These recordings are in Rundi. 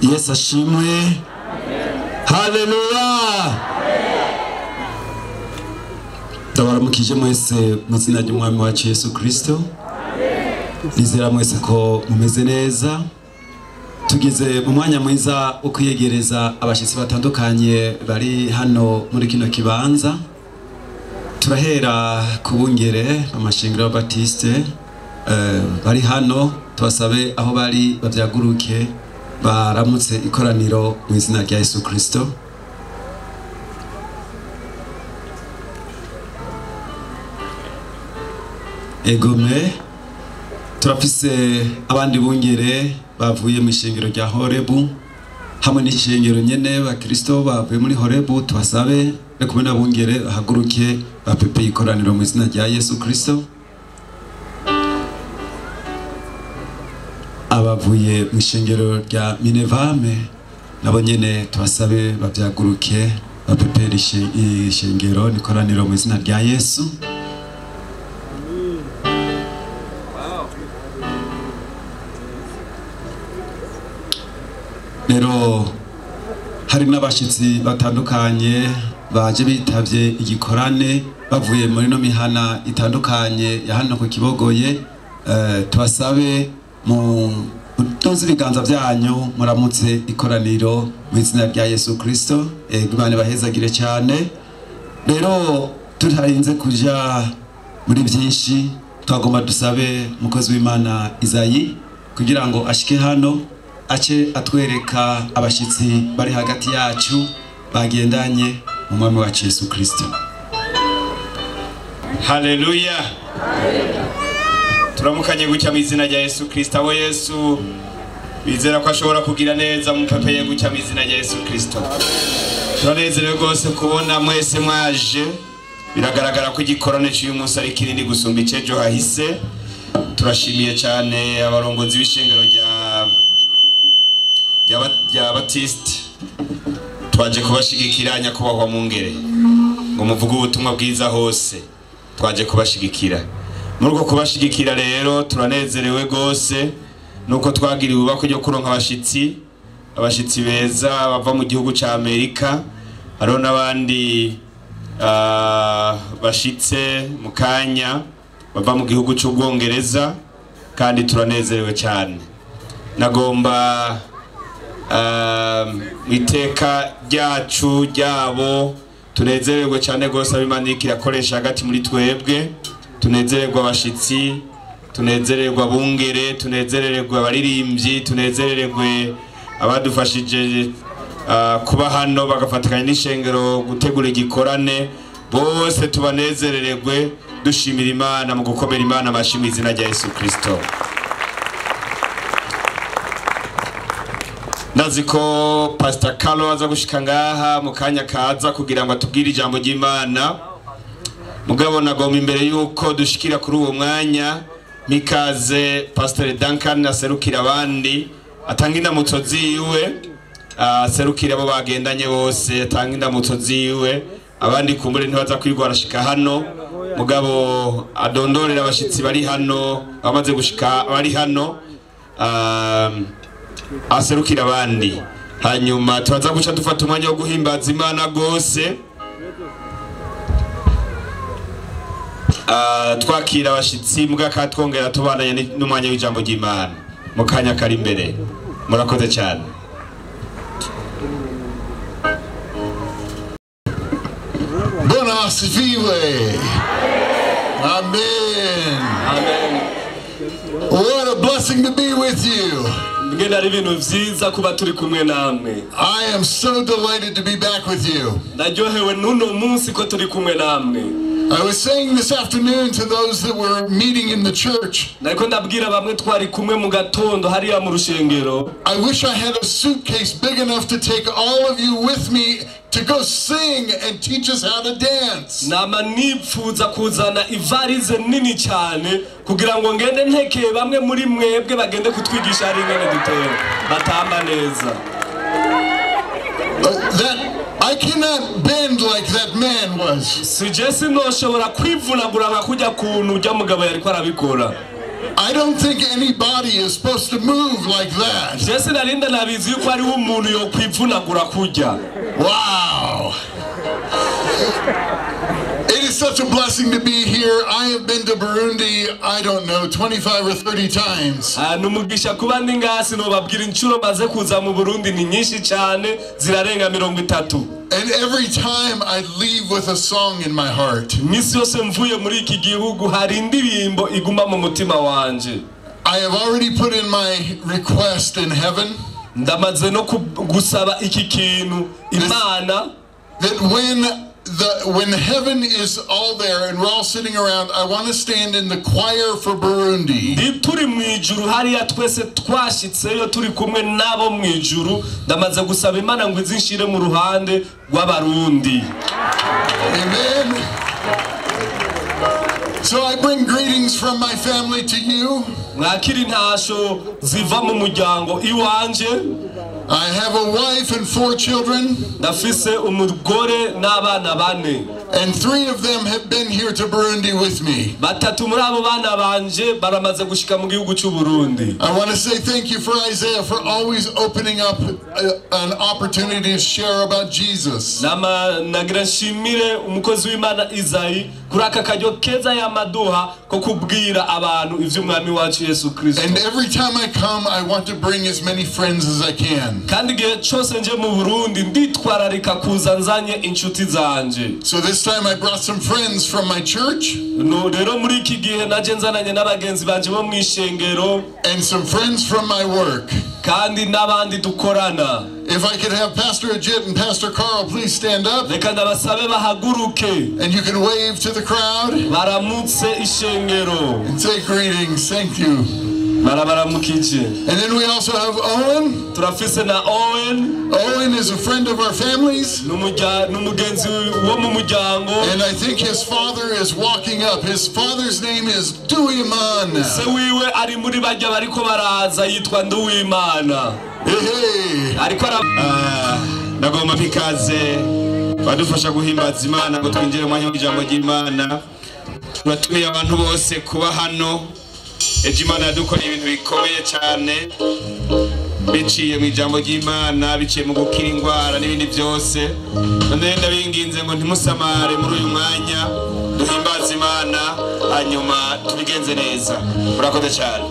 Yesu ashimwe. Haleluya. Ndabaramukije mwese mu izina ry'Umwami wacu Yesu Kristo. Nizera mwese ko mumeze neza. Tugeze mu mwanya mwiza wo kwiyegereza abashyitsi batandukanye bari hano muri kino kibanza. Turahera ku bungere amashengero ya Baptiste bari hano, tubasabe aho bari bavyaguruke baramutse ikoraniro mu izina rya Yesu Kristo. Egome turafise abandi bungere bavuye mu ishengero rya Horebu hamwe n'ishengero nyene ba Kristo bavuye muri Horebu, tubasabe kumwe n'abungere bahaguruke bapepe ikoraniro mu izina rya Yesu Kristo. Abavuye mu ishengero rya Minevame nabo nyene tubasabe bavyaguruke bapepe ishengero n'ikoraniro mu izina rya Yesu. Rero hari n'abashitsi batandukanye baje bitavye igikorane bavuye muri no mihana itandukanye ya hano ku Kibogoye, tubasabe mu tonze ibiganza byanyu muramutse ikoraniro mu izina rya Yesu Kristo. Imana bahezagire cyane. Rero tutarinze kuja muri byinshi, twagomba dusabe mukozi w'Imana Izayi kugira ngo ashike hano ace atwereka abashitsi bari hagati yacu bagendanye mu Mwami wacu Yesu Kristo. Haleluya. Turamukanye gutya mu izina rya Yesu Kristo. Abo Yesu bizera ko ashobora kugira neza mupepeye gutya mu izina rya Yesu Kristo. Turanezerewe rwose kubona mwese mwaje. Biragaragara ko igikorane cy'uyu munsi ari kinini gusumba icejo hahise. Turashimiye cyane abarongozi b'ishengero rya Baptiste, twaje kubashigikira nyakubahwa mungere ngo muvuge ubutumwa bwiza hose, twaje kubashigikira. Muri uko kubashigikira rero turanezerewe gose nuko twagiriwe ubako ryo kuronka abashitsi beza bava mu gihugu ca Amerika. Hariho n'abandi bashitse mu kanya bava mu gihugu c'Ubwongereza, kandi turanezerewe cyane. Nagomba iteka ryacu ryabo tunezererwe cyane gose ab'Imana irakoresha hagati muri twebwe. Tunezererwa abashitsi, tunezererwa abungere, tunezererwa abaririmbyi, tunezererwe abadufashije kuba hano bagafatikanya n'ishengero gutegura igikorane. Bose tubanezererwe dushimira Imana mu gukomera Imana amashimwe izina rya Yesu Kristo. Ndazi ko Pastor Carlo aza gushika ngaha mu kanya kaza kugira ngo atubwire ijambo ry'Imana. Mugabo nagomba imbere yuko dushikira kuri uwo mwanya mikaze Pastor Duncan aserukira abandi, atanga indamutso ziwe, aserukira abo bagendanye bose, atanga indamutso ziwe. Abandi kumbure ntibaza kwigwa arashika hano, mugabo adondorera abashitsi bari hano, abamaze gushika bari hano, aserukira abandi. Hanyuma turaza guca dufata umwanya wo guhimbaza Imana gose, twakira abashitsi mugaka twongera tubandanya n'umwanya w'ijambo ry'Imana mu kanya kari imbere. Murakoze cyane. Bwana asifiwe. Amen. Amen. What a blessing to be with you. I am so delighted to be back with you. I was saying this afternoon to those that were meeting in the church, I wish I had a suitcase big enough to take all of you with me to go sing and teach us how to dance. That I cannot bend like that man was. I don't think anybody is supposed to move like that. Je sinarinda nabizi yuko hariho umuntu yokwivunagura kurya. Wow. It is such a blessing to be here. I have been to Burundi, I don't know, 25 or 30 times. Ah, ni umugisha kuba ndi ngaha, sinobabwira inshuro maze kuza mu Burundi, ni nyinshi cyane, zirarenga 30. And every time I leave with a song in my heart. Iminsi yose mvuye muri iki gihugu hari indirimbo iguma mu mutima wanje. I have already put in my request in heaven Ndamaze no gusaba iki kintu Imana, that when heaven is all there and we're all sitting around, I want to stand in the choir for Burundi. Ndi turi mu ijuru hariya twese twashitseyo turi kumwe nabo mu ijuru, ndamaze gusaba Imana ngo izinshire mu ruhande rw'Abarundi. Amen. So I bring greetings from my family to you. Mwakira intasho ziva mu muryango iwanje. I have a wife and 4 children. Ndafise umugore n'abana bane. And 3 of them have been here to Burundi with me. Batatu muri abo bana banje baramaze gushika mu gihugu cy'u Burundi. I want to say thank you for Isaiah for always opening up an opportunity to share about Jesus. Nama nagira nshimire umukozi w'Imana Isayi kuri aka karyo keza y'amaduha ko kubwira abantu ivy'umwami wacu Yesu Kristo. And every time I come, I want to bring as many friends as I can. Kandi igihe cyose nje mu Burundi nditwararika kuza nzanye inshuti zanje. So this time I brought some friends from my church. No, rero muri iki gihe naje nzananye n'abagenzi banje bo mw'ishengero. And some friends from my work. Kandi n'abandi dukorana. If I could have Pastor Ajit and Pastor Carl please stand up. Reka ndabasabe bahaguruke. And you can wave to the crowd. Baramutse ishengero. And say greetings, thank you. Barabaramukije. And then we also have Owen. Turafise na Owen. Owen is a friend of our families. N'umugenzi wo mu muryango. And I think his father is walking up. His father's name is Duiman. Se wiwe ari muri barya bariko baraza, yitwa Nduwimana. Hey. Ariko Ndagomba mpikaze badufasha guhimbaza Imana ngo twinjire mu mwanya w'ijambo ry'Imana. Turatumiye abantu bose kuba hano. Ejo Imana yadukoreye ibintu bikomeye cyane biciye mu ijambo ry'Imana, biciye mu gukira indwara n'ibindi byose. None ndabinginze ngo ntimusamare muri uyu mwanya, duhimbaze Imana hanyuma tubigenze neza. Murakoze cyane.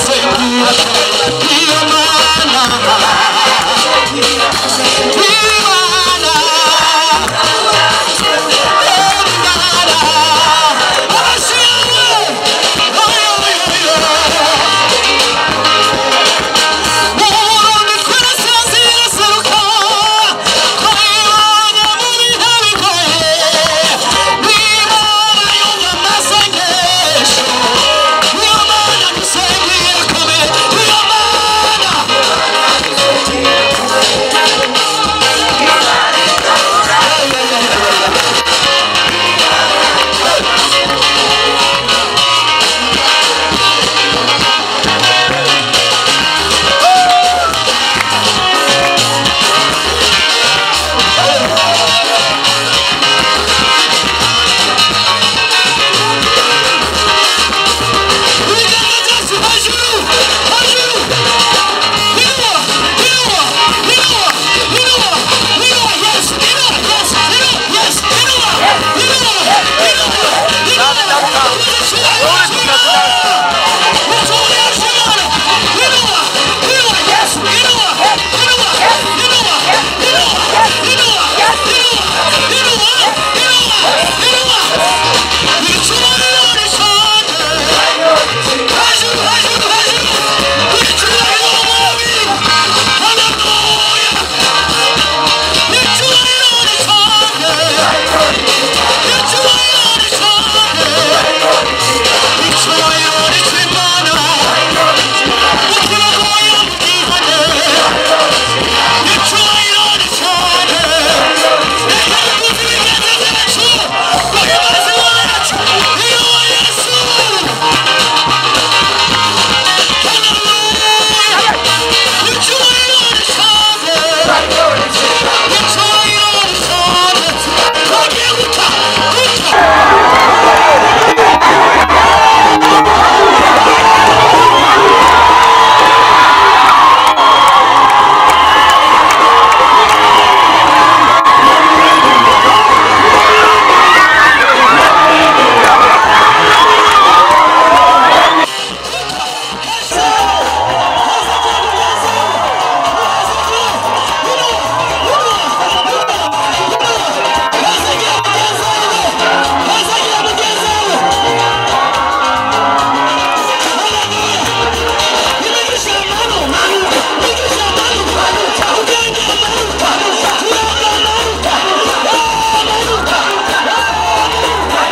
Sengira.